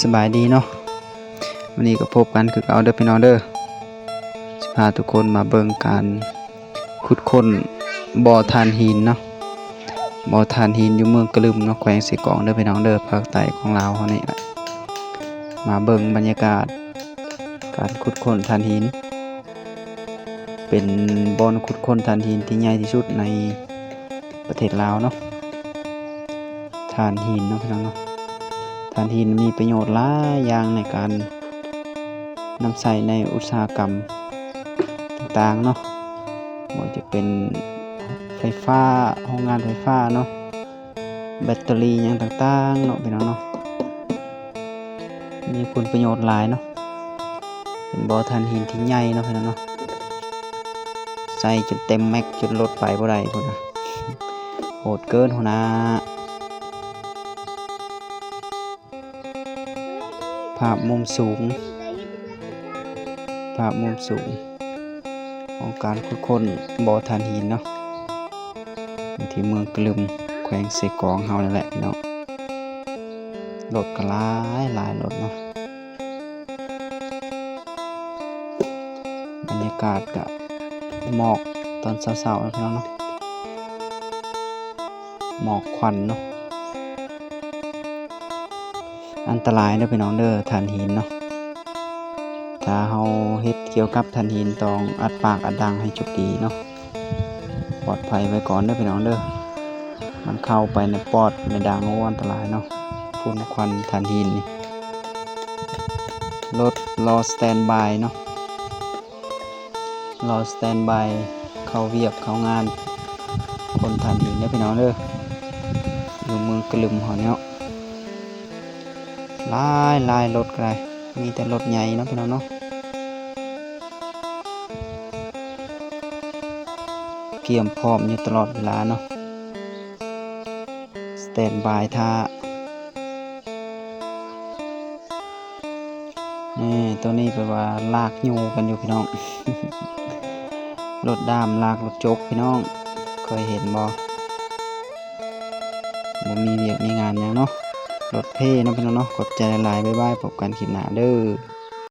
ສະບາຍດີເນາະ, ມື້ນີ້ກໍພົບກັນຄືເກົ່າເດີພີ່ນ້ອງເດີ. ຊິພາທຸກຄົນມາເບິ່ງການຂຸດຄົ້ນບໍ່ຖ່ານຫີນເນາະ, ບໍ່ຖ່ານຫີນຢູ່ເມືອງກະລຶມເນາະ, ແຂວງເຊກອງເດີພີ່ນ້ອງເດີ, ພາກໃຕ້ຂອງລາວເຮົານີ້ແຫຼະ. ມາເບິ່ງບັນຍາກາດການຂຸດຄົ້ນຖ່ານຫີນ. ເປັນບ່ອນຂຸດຄົ້ນຖ່ານຫີນທີ່ໃຫຍ່ທີ່ສຸດໃນປະເທດລາວເນາະ. ຖ່ານຫີນເນາະພີ່ນ້ອງເນາະ, ຖ່ານຫີນມີປະໂຫຍດຫຼາຍຢ່າງໃນການນຳໃຊ້ໃນອຸດສາຫະກຳຕ່າງໆເນາະ, ບໍ່ວ່າຈະເປັນໄຟຟ້າ, ໂຮງງານໄຟຟ້າເນາະ, ແບັດເຕີຣີຫຍັງຕ່າງໆເນາະພີ່ນ້ອງເນາະ, ມີຄຸນປະໂຫຍດຫຼາຍເນາະ. ເປັນບໍ່ຖ່ານຫີນທີ່ໃຫຍ່ເນາະພີ່ນ້ອງເນາະ, ໃສ່ຈົນເຕັມແມັກ ຈົນລົດໄປບໍ່ໄດ້ພຸ້ນນະ, ໂຫດເກີນຫົວໜ້າ. ພາບມຸມສູງ, ພາບມຸມສູງຂອງການຂຸດຄົ້ນບໍ່ຖ່ານຫີນເນາະ, ຢູ່ທີ່ເມືອງກະລຶມ ແຂວງເຊກອງເຮົານີ້ແຫຼະພີ່ນ້ອງ. ລົດກໍຫຼາຍ, ຫຼາຍລົດເນາະ. ບັນຍາກາດກະໝອກຕອນເຊົ້າໆເນາະພີ່ນ້ອງເນາະ, ໝອກຄວັນເນາະ. ອັນຕະລາຍເດີພີ່ນ້ອງເດີ ຖ່ານຫີນເນາະ, ຖ້າເຮົາເຮັດກ່ຽວກັບຖ່ານຫີນຕ້ອງອັດປາກອັດດັງໃຫ້ຈົບດີເນາະ, ປອດໄພໄວ້ກ່ອນເດີພີ່ນ້ອງເດີ. ມັນເຂົ້າໄປໃນປອດໃນດັງ ໂອ້ ອັນຕະລາຍເນາະ, ຝຸ່ນຄວັນຖ່ານຫີນນີ້. ລົດລໍສະແຕນບາຍເນາະ, ລໍສະແຕນບາຍເຂົ້າວຽກເຂົ້າງານ ຂົນຖ່ານຫີນເດີພີ່ນ້ອງເດີ, ຢູ່ເມືອງກະລຶມເຮົານີ້ເນາະ. ຫຼາຍໆ ລົດກໍໄດ້, ມີແຕ່ລົດໃຫຍ່ເນາະພີ່ນ້ອງເນາະ, ກຽມພ້ອມຢູ່ຕະຫຼອດເວລາເນາະ. ສະແຕນບາຍຖ້າ. ນີ້ ໂຕນີ້ແປວ່າລາກຍູ້ກັນຢູ່ພີ່ນ້ອງ, ລົດດ້າມລາກລົດຈົກພີ່ນ້ອງ, ເຄີຍເຫັນບໍ່? ບໍ່ມີວຽກມີງານຫຍັງເນາະ, ລົດເພເນາະພີ່ນ້ອງເນາະ. ຂອບໃຈຫຼາຍໆ, ບາຍບາຍ, ພົບກັນຄລິບໜ້າເດີ.